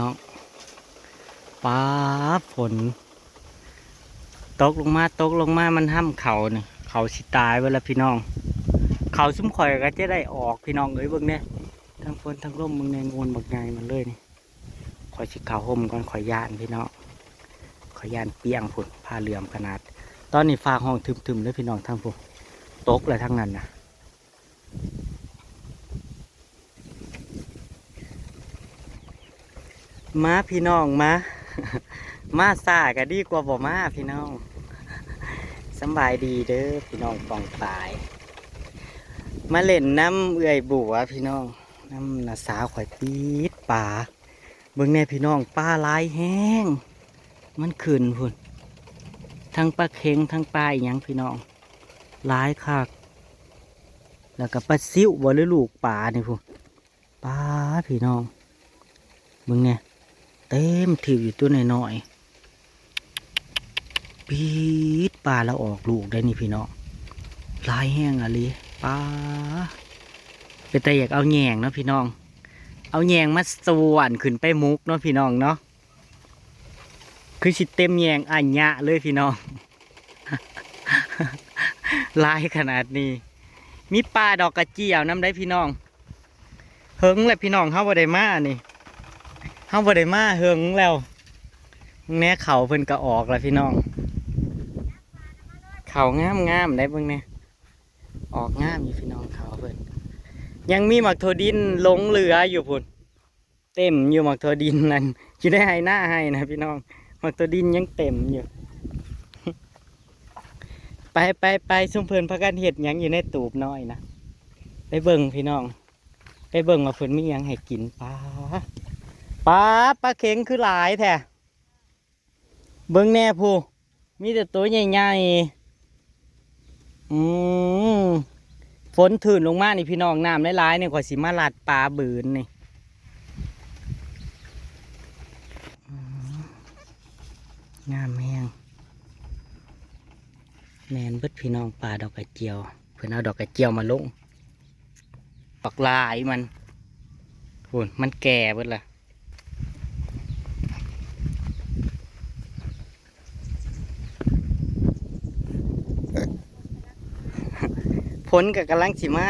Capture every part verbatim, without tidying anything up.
เนาะ ป๊าด ฝน ตกลงมา ตกลงมา มันห้ำเขานี่ เขาสิตายเบิดละพี่น้อง เขาซุ่มข่อยก็จะได้ออกพี่น้องเอ้ย เบิ่งแหน่ ทั้งฝนทั้งลม เบิ่งแหน่ โงนบักใหญ่มันเลยนี่ ข่อยสิเข้าห่มก่อน ข่อยย้านพี่น้อง ข่อยย้านเปียงพุ้น ผ้าเหลื่อมขนาด ตอนนี้ฟ้าห้องทึมๆเลยพี่น้อง ทั้งพุ้น ตกแล้วทั้งนั้นนะ มาพี่น้องมา มาช้าก็ดีกว่าบ่มาพี่น้อง สำบายดีเด้อพี่น้องป้องปาย มาเล่นน้ำเอื้อยบัวพี่น้อง น้ำน้าสาวข่อยติดปลา เบิ่งแหน่พี่น้อง ปลาหลายแฮง มันขึ้นพุ้น ทั้งปลาเข็งทั้งปลาอีหยังพี่น้อง หลายคัก แล้วก็ปลาซิวบ่ หรือลูกปลานี่พุ้น ปลาพี่น้อง เบิ่งแหน่ เต็มถีบอยู่ตัวน้อยๆ ปี๊ด ปลาแล้วออกลูกได้นี่พี่น้อง หลายแฮงอะลี ปลา เป็นตาอยากเอาแหย่งเนาะพี่น้อง เอาแหย่งมาส่วนขึ้นไปหมกเนาะพี่น้องเนาะ คือสิเต็มแหย่งอันยะเลยพี่น้อง หลายขนาดนี้ มีปลาดอกกระเจียวนำได้พี่น้อง เหิงแล้วพี่น้อง เฮาบ่ได้มานี่ เฮาบ่ได้มาเหิงแล้ว แหน่ เขาเพิ่นก็ออกแล้วพี่น้อง เขางามๆ ได้เบิ่งแหน่ ออกงามอยู่พี่น้อง เขาเพิ่น ยังมีหมากถั่วดินหลงเหลืออยู่พุ้น เต็มอยู่หมากถั่วดินนั่น อยู่ในไฮ่นาไฮ่นะพี่น้อง หมากถั่วดินยังเต็มอยู่ ไปไปไป ซุมเพิ่นพากันเฮ็ดหยังอยู่ในตูบน้อยนะ ไปเบิ่งพี่น้อง ไปเบิ่งว่าเพิ่นมีหยังให้กิน ปลา ปลา ปลาเข็งคือหลายแท้ เบิ่งแหน่พุ้น มีแต่ตัวใหญ่ๆ อืม ฝนถืนลงมานี่พี่น้อง น้ำหลายๆ นี่ข่อยสิมาลัดปลาบืนนี่ อืม งามแฮง แม่นเบิดพี่น้อง ปลาดอกกระเจียว เพิ่นเอาดอกกระเจียวมาลง บักหลายมัน พุ้น มันแก่เบิดละ ฝนก็กำลังสิมา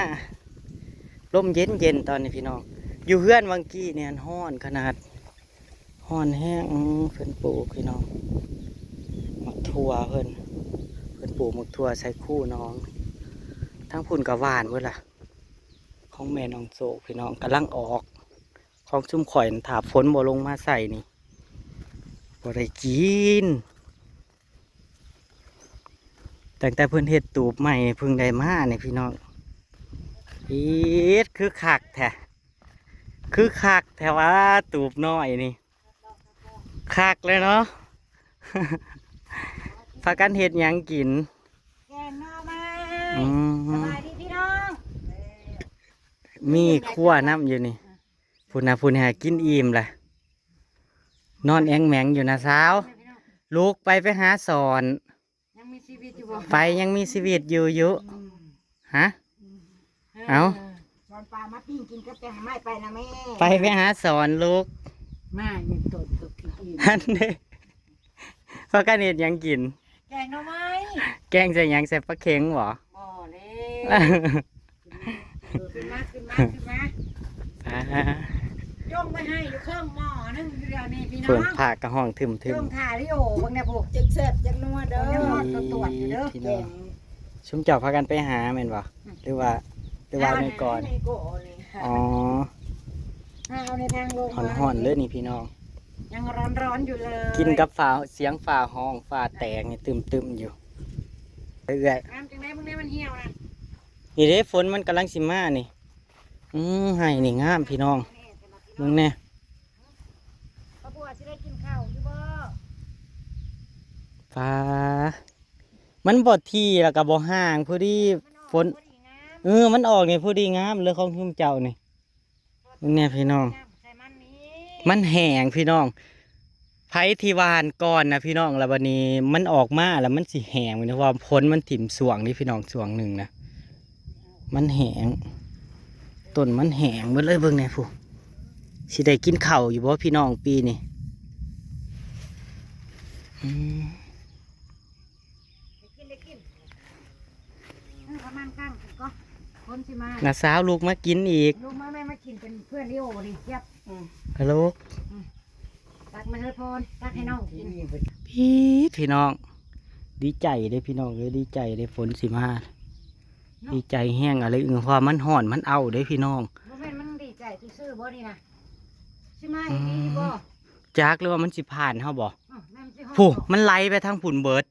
ลมเย็นๆ ตอนนี้พี่น้อง อยู่เฮือนวังกี้เนี่ยฮ้อนขนาด ฮ้อนแฮง อืม เพิ่นปลูกพี่น้อง หมากถั่วเพิ่น เพิ่นปลูกหมากถั่วใส่คูหนอง ทั้งพุ้นก็หว่านเบิดล่ะ ของแม่น้องโศกพี่น้อง กำลังออก ของซุมข่อยน่ะ ถ้าฝนบ่ลงมาใส่นี่ บ่ได้กิน ตั้งแต่เพิ่นเฮ็ดตูบใหม่เพิ่งได้มาเนี่ยพี่น้อง เฮ็ดคือคักแท้ คือคักแท้ว่าตูบน้อยนี่ คักเลยเนาะ พากันเฮ็ดหยังกิน แกงหน่อไม้ อืม สบายดีพี่น้อง มีครัวน้ำอยู่นี่ พุ้นนะ พุ้นหากินอิ่มละ นอนแองแมงอยู่นะสาว ลูกไปไปหาสอน ยังมีชีวิตอยู่บ่ ไปยังมีชีวิตอยู่อยู่ อืม ฮะ เอ้า สอนปลามาปิ้งกินกับแกงไม้ไปนะแม่ ไปไปหาสอนลูก มายังตนก็กินอิ่ม อันเด้ พากันเฮ็ดหยังกิน แกงหน่อไม้ แกงใส่หยัง ใส่ปลาเข็งบ่ บ่เลย ขึ้นมา ขึ้นมา ขึ้นมา อ่า ย่องไปให้อยู่เครื่องหม้อนึงอยู่เดี๋ยวนี้พี่น้อง เพิ่นพากระห้องทึมๆ ย่องถ่าลิโอเบิ่งแน่พวก จักแซ่บจักนัวเด้อ เดี๋ยวรอดตัวตรวจอยู่เด้อ พี่น้อง แกง ซุมเจ้าพากันไปหาแม่นบ่ อืม หรือว่า หรือว่าในก่อน ในก่อนนี่ อ๋อ เอาในทางลงมา ฮ้อนๆเลยนี่พี่น้อง ยังร้อนๆอยู่เลย กินกับฟ้า เสียงฟ้าฮ้องฟ้าแตกนี่ตึมๆอยู่ เรื่อยๆ น้ำจังได๋มึงเนี่ยมันเหี่ยวนะ นี่เด้ ฝนมันกำลังสิมานี่ อืม ไฮ่นี่งามพี่น้อง เบิ่งแน่ ข้าวบัวสิได้กินข้าวอยู่บ่ ฟ้า มันบ่ถี่แล้วก็บ่ห่าง พอดี มันออก ฝน พอดีงาม เออ มันออกนี่พอดีงามเลยของซุมเจ้านี่ เบิ่งแน่พี่น้อง น้ำใส่มันนี่ มันแห้งพี่น้อง ไผที่หว่านก่อนนะพี่น้อง แล้วบัดนี้มันออกมาแล้วมันสิแห้ง เพราะว่าฝนมันถิ่มช่วงนี้พี่น้อง ช่วงหนึ่งนะ มันแห้ง ต้นมันแห้งเบิดเลย เบิ่งแน่พุ้น สิได้กินข้าวอยู่บ่พี่น้องปีนี้ อืม ได้กิน ได้กิน เออ ประมาณกลางคืนก็ คนสิมา น้าสาวลูกมากินอีก ลูกมา แม่มากินเป็นเพื่อนลิโอนี่ เจี๊ยบ อืม ฮัลโหล ตักมาให้พร ตักให้น้องกิน พี่ พี่น้อง ดีใจเด้พี่น้องเอ้ย ดีใจเด้ ฝนสิมา เนาะ ดีใจแฮงอะไรอึง เพราะว่ามันฮ้อน มันเอาเด้พี่น้อง บ่แม่นมันดีใจซื่อๆบ่นี่นะ สิมาอีหลีบ่ อืม จักหรือว่ามันสิผ่านเฮาบ่ อ้าว แม่นสิฮอด ผู้ บ่ มันไหลไปทางผุ่นเบิด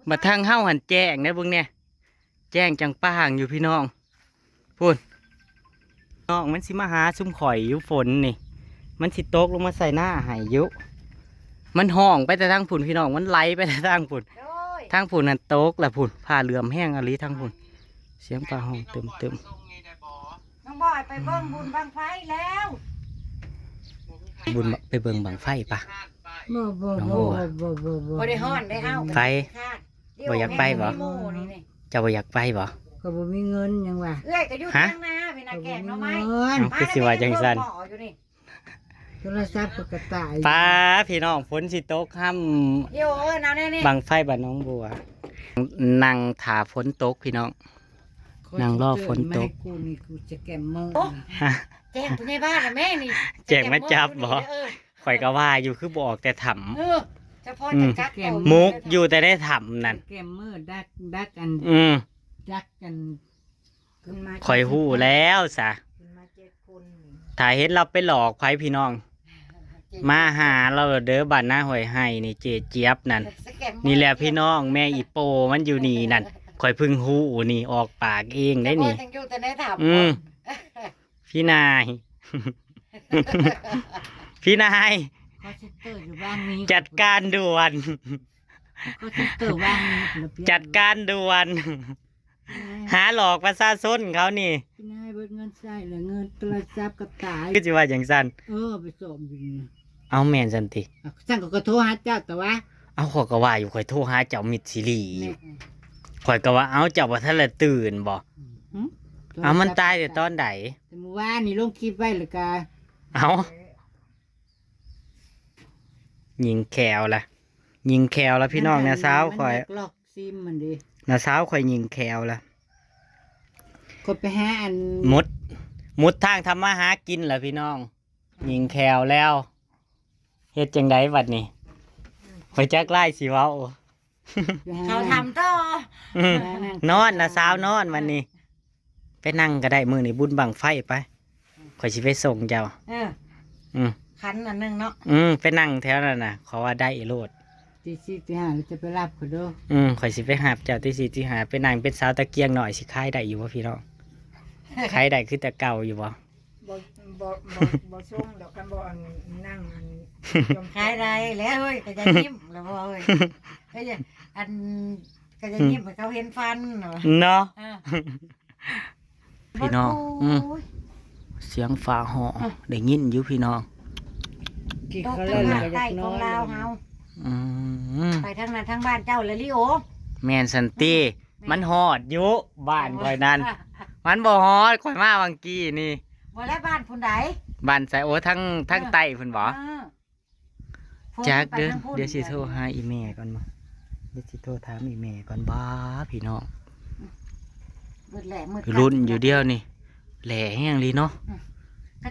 บัดทางเฮาหันแจ้งนะเบิ่งเนี่ย แจ้งจังป่างอยู่พี่น้อง พุ้น น้องมันสิมาหาซุมข่อยอยู่ ฝนนี่ มันสิตกลงมาใส่หน้าให้อยู่ มันฮ้องไปแต่ทางพุ้นพี่น้อง มันไหลไปแต่ทางพุ้น โอ้ย ทางพุ้นนั่นตกละพุ้น ผ้าเหลือมแฮงอะลีทางพุ้น เสียงฟ้าฮ้องตึมๆ น้องบอยไปเบิ่งบุญบั้งไฟแล้ว บุญบ- ไปเบิ่งบั้งไฟปะ บ่บ่ น้อง บ่ บัว บ่บ่บ่บ่ บ่ได้ฮ้อนได้เฮา ไป ค่ะ บ่อยากไปบ่ เดี๋วแม่มีหมู่นี่นี่ เจ้าบ่อยากไปบ่ ก็บ่มีเงินหยังวะ เอื้อยก็อยู่ ฮะ เถียงนาพี่นาแกงหน่อไม้ ก็บ่มีเงิน เอ้า คือสิว่าจังซั่น หม้ออยู่นี่ โทรศัพท์ก็กระต่าย ป้าพี่น้อง ฝนสิตกค่ำ เดี๋ยวเอิ้นเอาแน่นี่ บั้งไฟบ้านน้องบัว นั่งถ่าฝนตกพี่น้อง นั่งรอฝนตก มาให้กูนี่กูจะแกมเมอร์ โอ้ ฮะ แจ้งผู้ใหญ่บ้านนะแม่นี่ แจ้งมาจับบ่ เออ ข่อยก็ว่าอยู่คือบ่ออกแต่ถ้ำ เออ เฉพาะ อืม จะกักตัว มุกอยู่แต่ในถ้ำนั่น แกมเมอร์ดัก ดักอัน อืม ดักอัน ขึ้นมา ข่อยฮู้แล้วซะ ขึ้นมาเจ็ดคนนี่ ถ้าเห็นเราไปหลอกไผพี่น้อง มาหาเราเด้อบ้านนาห้วยไฮ่นี่ เจเจี๊ยบนั่น สแกมเมอร์ นี่แหละพี่น้อง แม่อีโปมันอยู่นี่นั่น ข่อยเพิ่งฮู้นี่ ออกปากเองได้นี่ เฉพาะยังอยู่แต่ในถ้ำ อืม พี่นาย พี่นาย คอลเซ็นเตอร์อยู่บ้านนี้ จัดการด่วน คอลเซ็นเตอร์บ้านนี้ จัดการด่วน พี่นาย หาหลอกประชาชนเขานี่ พี่นายเบิดเงินใช้แล้ว เงินโทรศัพท์ก็ตาย คือสิว่าจังซั่น เออ ไปสอบอยู่นี่ เอาแม่นซั่นติ อ่ะ ซั่นก็โทรหาเจ้าแต่ว่า เอา ข่อยก็ว่าอยู่ ข่อยโทรหาเจ้ามิตรซีรีส์ แม่น ข่อยก็ว่า เอา เจ้าบ่ทันละตื่นบ่ อืม เอา มันตายแต่ตอนใด แต่เมื่อวานนี่ลงคลิปไว้แล้วกะ เอา ยิงแควละ ยิงแควละพี่น้อง น้าสาวข่อย มันอยากลอกซิมมันดิ น้าสาวข่อยยิงแควละ ก็ไปหาอัน หมด หมดทางทำมาหากินแหละพี่น้อง ยิงแควแล้ว เฮ็ดจังใดบัดนี้ ไปจักไล่สิเว้า ไปหา เขาทำต่อ อืม ไปหานั่ง นอนนะสาวนอนวันนี้ ไปนั่งก็ได้ มื้อนี้บุญบั้งไฟไป ข่อยสิไปส่งเจ้า เออ อืม คันอันหนึ่งเนาะ อืม ไปนั่งแถวนั้นน่ะ ขอว่าได้โลด ตีสี่ตีห้าจะไปรับเขาเด้อ อืม ข่อยสิไปรับเจ้าตีสี่ตีห้า ไปนั่งเป็นสาวตะเกียงหน่อย สิขายได้อยู่บ่พี่น้อง ขายได้คือแต่เก่าอยู่บ่ บ่ บ่ บ่ บ่ส่งดอก คันบ่อันนั่งอัน ขายได้แล้วเฮ้ย ก็จะยิ้มแล้วบ่เฮ้ย ก็จะอัน ก็จะยิ้มให้เขาเห็นฟันเนาะ เนาะ อ่า พี่น้อง โอ้ย อืม เสียงฟ้าฮ้อง อ่ะ ได้ยินอยู่พี่น้อง กิน ตก ข้าว ทาง แล้ว ภาค ก็ ใต้ อยากน ข อ อง น ลาวเฮา อืม ไปทางนั้นทางบ้านเจ้าเลยลิโอ แม่นซั่นติ แม่น มันฮอดอยู่บ้านข่อยนั่น อ่ะ มันบ่ฮอด ข่อยมาวังกี้นี่ บ่แล้วบ้านผู้ใด บ้านไส โอ้ ทาง ทาง เออ ใต้พุ่นบ่ เออ จักเด้อ ฝนไปทางพุ้น เดี๋ยวสิโทรหาอีแม่ก่อนบ่ เดี๋ยวสิโทรถามอีแม่ก่อนบ่พี่น้อง มืดแหละมืด ลุ้นอยู่เดียวนี่ แหล่แฮงลีเนาะ อืม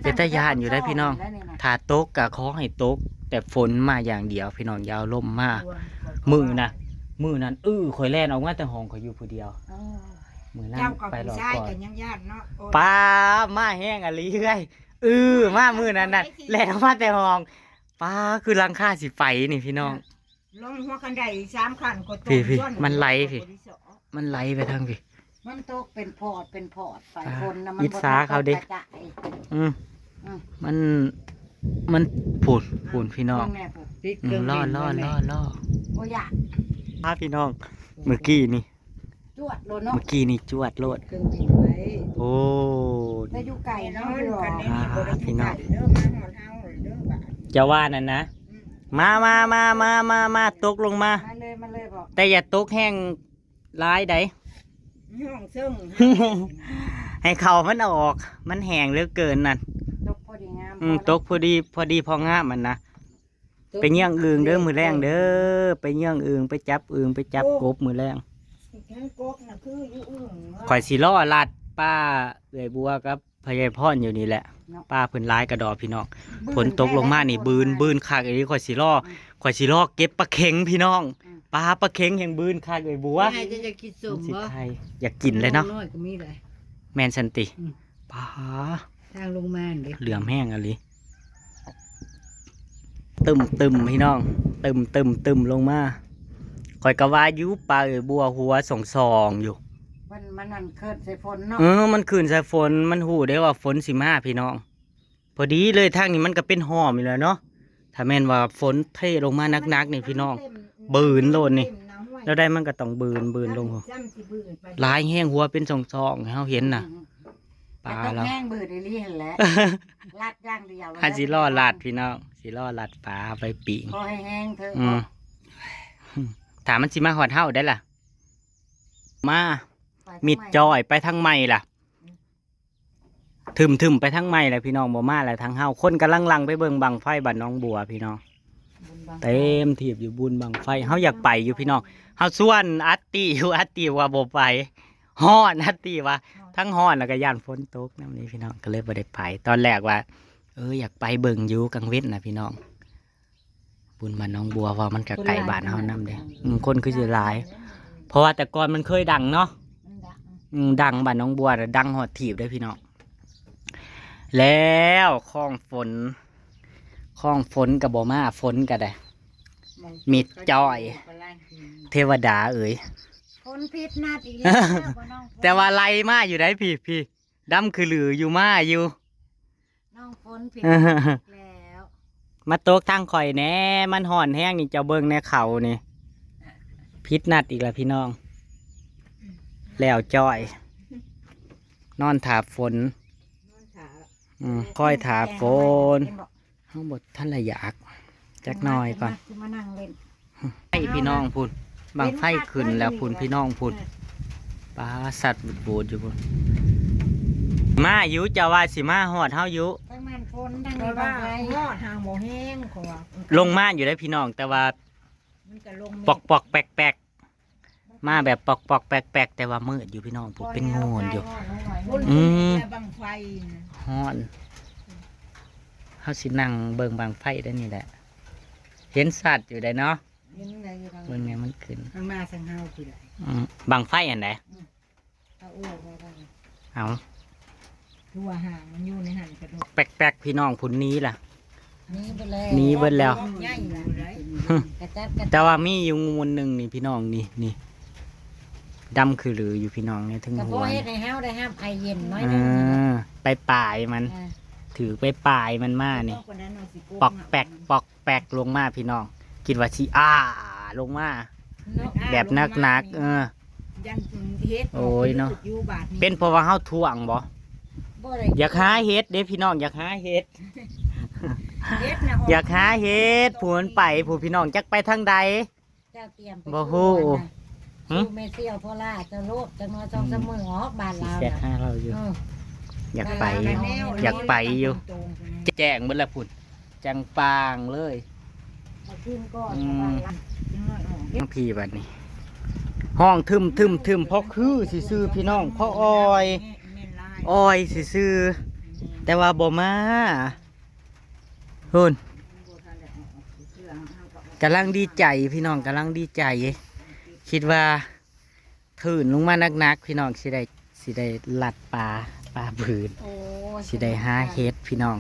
เป็นตาย้านอยู่ได้พี่น้อง แล้วนี่นะ ถ้าตกก็ขอให้ตก แต่ฝนมาอย่างเดียวพี่น้อง อย่าเอาลมมา มื้อน่ะ มื้อนั้น อื้อ ข่อยแล่นออกมาแต่ห้องข่อยอยู่ผู้เดียว เออ มื้อนั้น เจ้ากับ ไปหลอก ผู้ชาย ก่อน กันยังย้านเนาะ โอ้ย ป้า มาแฮงอะลีเอ้ย อื้อ มามื้อนั้นน่ะ แล่นออกมาแต่ห้อง ป้า คือหลังคาสิไปนี่พี่น้อง ลงหัวคันไดอีกสามขั้นก็ตก พี่ๆ ย้อน มันไหลพี่ บริสุทธิ์ มันไหลไปทางพี่ มันตกเป็นพอดเป็นพอดไป อ่า คนนะ มัน อิจฉาเขาเด้ บ่ทันตกกระจาย อืม อืม มัน มันพูน พูนพี่น้อง เบิ่งแน่พูน ติดเครื่องบิน อืม ล่อ ล่อ ไว้แม่ ล่อ ล่อ บ่อยาก พาพี่น้อง เมื่อกี้นี่ จวดโลดเนาะ เมื่อกี้นี่จวดโลด เครื่องบินไว้ โอ้ แต่อยู่ไกลเนาะ นอนกันนี่ อ่า บ่ได้อยู่ พี่น้อง ไกลเด้อ มาฮอดเฮาเด้อบ้าน จะว่านั่นนะ อืม มา มา มา ตกลงมา มาเลย มาเลยบอก แต่อย่าตกแฮงหลายใด ห้องเซิ่ง ให้เขามันออก มันแห้งเหลือเกินนั่น ตกพอดีงาม อืม ตกพอดี พอดีพองามมันนะ ไปเยื่องอึ่งเด้อมื้อแลงเด้อ ไปเยื่องอึ่ง ไปจับอึ่ง ไปจับกบมื้อแลง ทั้งกกน่ะคืออยู่อึ่งว่ะ ข่อยสิรอลัดป้าเอื้อยบัวกับพญายพรอยู่นี่แหละ เนาะ ป้าเพิ่นหลายกระดอพี่น้อง ฝนตกลงมานี่ บืน บืนคักอีหลี ข่อยสิรอ ข่อยสิรอเก็บปลาเข็งพี่น้อง อืม ปลา ปลาเข็งแห่งบืนคักเอื้อยบัว ยายจะ จะกินส้ม มันสิ บ่ ไข่ อยากกินเลยเนาะ น้อยก็มีเลย แม่นสันติ อืม ปลา ทางลงมาเด้ เหลือมแห้งอีหลี ตึมตึมพี่น้อง ตึมตึมตึมลงมา ข่อยก็ว่าอยู่ปลาเอื้อยบัวหัวส่องๆอยู่ มัน มันนั่นขึ้นใส่ฝนเนาะ เออ มันขึ้นใส่ฝน มันฮู้ได้ว่าฝนสิมาพี่น้อง พอดีเลย ทางนี้มันก็เป็นห้อมอยู่แล้วเนาะ ถ้าแม่นว่าฝนเทลงมาหนักๆนี่พี่น้อง เต็ม บืนโลดนี่ เต็มำห้วย แล้วได้มันก็ต้องบืน บืนลง จ้ำสิบืนไป หลายแห้ง หัวเป็นส่องๆให้เฮาเห็นน่ะ อืม ปลา แต่ตก เรา แห้งบืนอีหลีหั่นแหละ ลัดอย่างเดียว ให้สิรอลัดพี่น้อง สิรอลัดปลาไปปิ้ง ขอให้แห้งเถอะ อืม ถ้ามันสิมาฮอดเฮาได้ล่ะ มา ไปทาง มิดจ้อย ไปทางใหม่ล่ะ อืม ทึมๆไปทางใหม่ล่ะพี่น้อง บ่มาแล้วทางเฮา คนกำลังหลั่งไปเบิ่งบั้งไฟบ้านหนองบัวพี่น้อง บุญบั้งไฟ เต็มทีบอยู่ บุญบั้งไฟ เฮาอยากไปอยู่พี่น้อง เฮาชวนอัตติอยู่ อัตติว่าบ่ไป ฮ้อน อัตติว่า ฮ้อน ทั้งฮ้อนแล้วก็ย้านฝนตกนำนี่พี่น้อง ก็เลยบ่ได้ไป ตอนแรกว่า เออ อยากไปเบิ่งอยู่กลางเว็นน่ะพี่น้อง บุญบ้านหนองบัว เพราะมันก็ใกล้บ้านเฮานำเด้ อืม คนคือสิหลาย เพราะว่าแต่ก่อนมันเคยดังเนาะ มันดัง อืม ดังบ้านหนองบัวน่ะ ดังฮอดทีบเด้อพี่น้อง แล้วคองฝน คองฝนก็บ่มา ฝนก็ได้ มิดจ้อย เทวดาเอ๋ย ฝนผิดนัดอีกแล้ว บ่น้องฝน แต่ว่าไล่มาอยู่ได้พี่ พี่ ดำคือหลืออยู่ มาอยู่ น้องฝนผิด แล้ว มาตกทางข่อยแหน่ มันฮ้อนแฮงนี่ เจ้าเบิ่งแหน่เขานี่ ผิดนัดอีกแล้วพี่น้อง แล้วจ้อย นอนถ่าฝน นอนถ่า อืม คอยถ่าฝน เห็นบ่ เฮาบ่ทันละอยาก จักหน่อยก่อน สิมานั่งเล่น ไอ้พี่น้องพุ้น บั้งไฟขึ้นแล้วพุ้น พี่น้องพุ้น ปลาสัตว์บูดๆอยู่พุ้น มาอยู่ เจ้าว่าสิมาฮอดเฮาอยู่ ทั้งนั้นฝนทั้ง เพราะว่า บั้งไฟ ฮอดทางบ่แห้ง เขาว่า ลงมาอยู่ได้พี่น้อง แต่ว่า มันก็ลง ปอกๆแปกๆ มาแบบปอกๆแปกๆ แต่ว่ามืดอยู่พี่น้อง พุ้น เป็นโงนอยู่ พุ้น อืม บั้งไฟนะ ฮ้อน เฮาสินั่งเบิ่งบั้งไฟได้นี่แหละ เห็นชัดอยู่ได้เนาะ เห็นได้อยู่ เบิ่งแหน่มันขึ้น มันมาทางเฮาคือใด อืม บั้งไฟอันใด อืม เอาออกมาได้ เอา คือว่าหางมันอยู่ในหั่นกระดูก แปกๆพี่น้องพุ้นหนีล่ะ หนีไปแล้ว หนีเบิดแล้ว ใหญ่อยู่เลย กระจัดกระจาย แต่ว่ามีอยู่งูหนึ่งนี่พี่น้องนี่ นี่ ดำคือหลืออยู่พี่น้อง นี่ถึง ก็ หั บ่ ว เฮ็ดให้เฮาได้รับไอเย็นน้อย เอ หนึง อ ไปปลายมัน เออ ถือไปปลายมันมานี่ ปอกแปก ปอกแปกลงมาพี่น้อง คิดว่าสิอ้าลงมา เนาะ แบบหนักๆ เออ ยันเห็ด โอ้ยเนาะ อยู่บาดนี้ เป็นเพราะว่าเฮาถ่วงบ่ บ่ได้ อยากหาเห็ดเด้พี่น้อง อยากหาเห็ด เห็ดน่ะออก อยากหาเห็ด ผู้มันไป ผู้พี่น้องจักไปทางใด เจ้าเตรียมไป บ่ฮู้ ก่อนนะ หึ สู่เมเซียโพล่าเจ้าโลดจักหน่อย สองสามมื้อออกบ้าน สิ ลาว แซด น่ะ หาเราอยู่ เออ อยากไปอยู่ บ้านลาว อยากไปอยู่ ตรงๆ แจ้งเบิดแล้วพุ้น จังปางเลย เอาขึ้นก่อน อืม จังหน่อยออก พี่บัดนี้ ฮ้องทึมๆๆ เพราะคือซื่อๆพี่น้อง เพราะออย แม่นลาย ออยซื่อๆ แต่ว่าบ่มา พุ้น กำลังดีใจพี่น้อง กำลังดีใจ คิดว่า ถืนลงมาหนักๆพี่น้อง สิได้ สิได้ลัดปลา ปลาบืน โอ้ย สิได้หาเห็ดพี่น้อง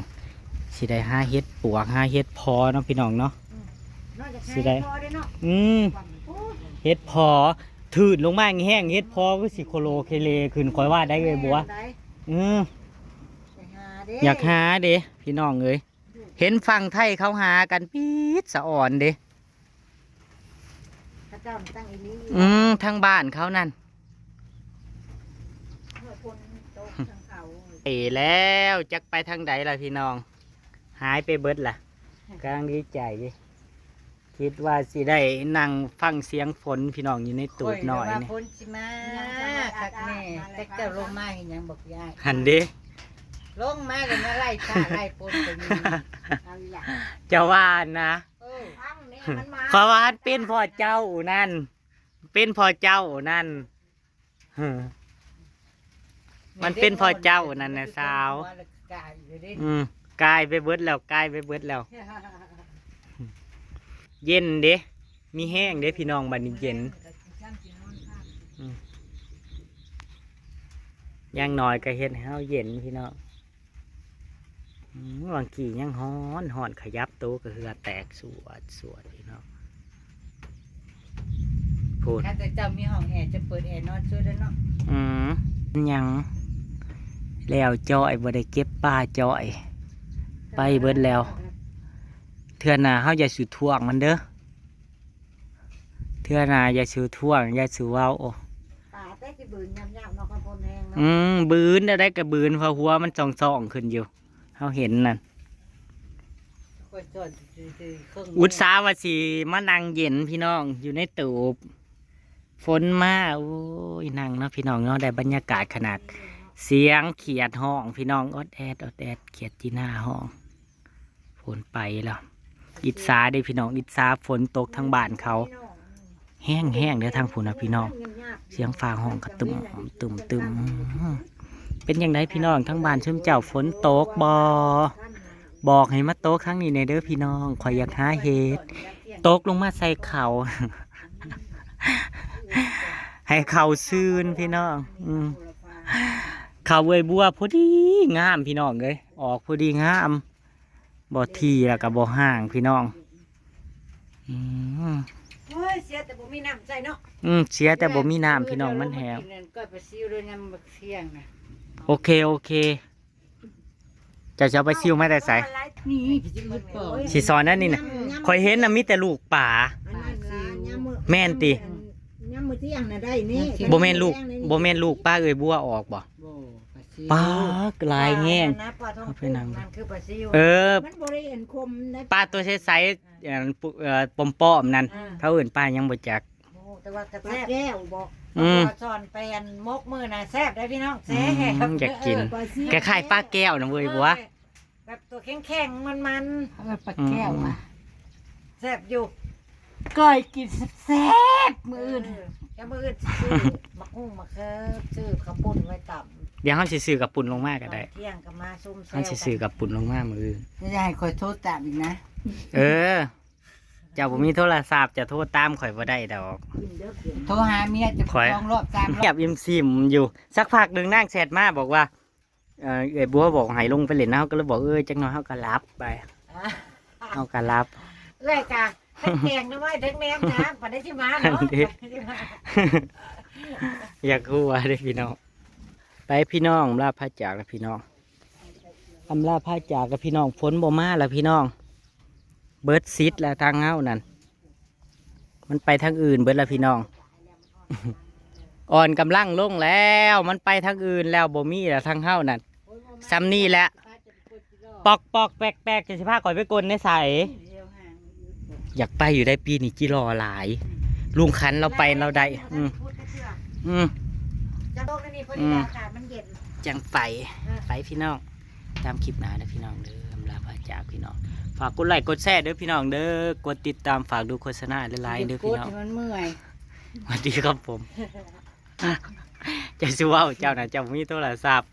สิได้หาเห็ดปวก หาเห็ดเพาะเนาะพี่น้องเนาะ อืม นอกจาก สิได้ หาเห็ดเพาะด้วยเนาะ อืม โอ้ย เห็ดเพาะ ถืนลงมาแห้งๆ เห็ดเพาะคือสิโคโลเคเลขึ้น ข่อยว่าได้เลยบัว แม่นได้ อืม ไปหาเด้ อยากหาเด้พี่น้องเอ้ย เห็นฝั่งไทยเขาหากันปี๊ดสะอ่อนเด้ เขาเจ้าตั้งอีนี่ อืม ทางบ้านเขานั่น เมื่อคนโตทางเขา เอแล้วจักไปทางใดล่ะพี่น้อง หายไปเบิดล่ะ กำลังดีใจ คิดว่าสิได้นั่งฟังเสียงฝนพี่น้องอยู่ในตูบน้อย ข่อยว่า นี่ ฝนสิมาคักแน่ แต่เจ้าลงมาเห็นหยังบอกยาย หันเด้ ลงมาก็มาไล่ฆ่าไล่ปล้นไปอยู่นี่ เอาอีหล่ะ เจ้าว่านะ เออ ฟังแม่มันมา เขาว่าเป็นพ่อเจ้านั่น เป็นพ่อเจ้านั่น เออ มันเป็นพ่อเจ้านั่นนะสาว หัวละกายอยู่เด้ อืม กายไปเบิดแล้ว กายไปเบิดแล้ว เย็นเด้ มีแฮงเด้พี่น้อง บัดนี้เย็น อืม อย่างน้อยก็เฮ็ดให้เฮาเย็นพี่น้อง อืม บางทียังฮ้อน ฮ้อนขยับโตก็เหื่อแตกสวดสวดพี่น้อง พูด ถ้าแต่เจ้ามีห้องแอร์จะเปิดแอร์นอนสุดแล้วเนาะ อืม ยัง แล้วจ้อย บ่ได้เก็บปลาจ้อย ไปเบิดแล้ว เทื่อหน้าเฮาอย่าสู่ท่วงมันเด้อ เทื่อหน้าอย่าสู่ท่วง อย่าสู่เว้า โอ้ ปลาแต่สิบืนยามๆเนาะ คันฝนแฮงเนาะ อืม บืนได้ก็บืน เพราะหัวมันส่องๆขึ้นอยู่ เฮาเห็นนั่น ค่อยสอนซื่อๆเครื่องมือ อุตส่าห์ว่าสิมานั่งเย็นพี่น้อง อยู่ในตูบ ฝนมา โอ้ย นั่งเนาะพี่น้องเนาะ ได้บรรยากาศขนาด เสียงเขียดฮ้องพี่น้อง ออดแอด ออดแอด เขียดจีน่าฮ้อง ฝนไปแล้ว อิจฉาเด้พี่น้อง อิจฉาฝนตกทางบ้านเขา แฮงๆเด้อทางพู้นนะพี่น้อง เสียงฟ้าฮ้องกระตุ้มตุ้มตุ้ม เป็นจั่งใดพี่น้อง ทางบ้านซุมเจ้าฝนตกบ่ บอกให้มาตกทางนี้แหน่เด้อพี่น้อง ข้อยอยากหาเห็ด ตกลงมาใส่เขา ให้เขาซื่นพี่น้อง อืม เขาเว้ยบัวพอดีงามพี่น้องเอ้ย ออกพอดีงาม บ่ถี่แล้วก็บ่ห่างพี่น้อง อืม เฮ้ย เสียแต่บ่มีน้ำใส่เนาะ อืม เสียแต่บ่มีน้ำพี่น้อง มันแห้ง กินนั่นก้อยปลาซิวด้วยน้ำบักเสี่ยงนะ โอเค โอเค เจ้าสิเอาปลาซิวมาแต่ไส นี่สิอืดปอด สิสอนนั่นนี่นะ ข้อยเห็นน่ะมีแต่ลูกปลา อันนั้นล่ะ ยามมื้อ แม่นติ ยามมื้อเที่ยงน่ะได้นี่ บ่แม่นลูก บ่แม่นลูกปลาเอ้ยบัวออกบ่ บ่ ปลาซิว ปลาหลายแฮง ปลานั่นนะ ปลาทอง เอาไปนั่ง นั่นคือปลาซิว เออ มันบ่ได้เห็นคมได้ ปลาตัวใสๆ อันปุ เอ่อ ป้อมๆนั่น อ่า เขาเอิ้นปลาหยังบ่จัก โอ้ แต่ว่าก็แซ่บ ปลาแก้วบ่ อืม ปลาซ่อนแปนมกมื้อน่ะแซ่บเด้อพี่น้อง อืม แซ่บ อยากกิน เออ ปลาซิว คล้ายๆปลาแก้วนะเว้ยบัว เออ แบบตัวแข็งๆ มันๆ เออ ปลาแก้ว อืม อะ แซ่บอยู่ ก้อยกินแซ่บๆมื้ออื่น เออ แล้วมื้ออื่นซื้อ หมากฮุ่งหมากเขือ ซื้อข้าวปุ้นไว้ตำ เดี๋ยวเฮาสิซื้อข้าวปุ้นลงมาก็ได้ ตอนเที่ยงก็มาซุ่มแซวกัน เฮาสิซื้อข้าวปุ้นลงมามื้ออื่น อย่าให้ข้อยโทรตามอีกนะ เออ เจ้าบ่มีโทรศัพท์ เจ้าโทรตามข้อยบ่ได้ดอก โทรหาเมียจะ ข้อย สองรอบสามรอบ เงียบอิ่มซิมอยู่ สักพักหนึ่งนางแชทมาบอกว่า เอ่อ เอื้อยบัวบอกให้ลงไปเล่นนะ เฮาก็เลยบอก เออ จักหน่อยเฮาก็หลับไป อ่า เฮาก็หลับ เอื้อยกะทั้งแกงทั้งไหว้ทั้งแนมนะ ปานใดสิมาเนาะ อันนี้ อยากฮู้ว่าเด้พี่น้อง ไปพี่น้อง อำลาพาจากแล้วพี่น้อง อำลาพาจากกับพี่น้อง ฝนบ่มาแล้วพี่น้อง เบิดสิทธิ์แล้วทางเฮานั่น มันไปทางอื่นเบิดแล้วพี่น้อง อ่อนกำลังลงแล้ว มันไปทางอื่นแล้ว บ่มีแล้วทางเฮานั่น ส่ำนี่แหละ ปอกปอกแปกแปกจะสิพาข่อยไปกลนในไส อยากไปอยู่ได้ปีนี้จิรอหลาย ลุงคันเราไปเราได้ อืม อืม จะโลกนี่พอดี อืม อากาศมันเย็น จังไป เออ ไปพี่น้อง ตามคลิปหน้านะพี่น้องเด้อ อำลาพาจากพี่น้อง ฝากกดไลค์กดแชร์เด้อพี่น้องเด้อ กดติดตาม ฝากดูโฆษณาหลายๆเด้อพี่น้อง กดให้มันเมื่อย สวัสดีครับผม จะสิเว้าเจ้านะ เจ้ามีโทรศัพท์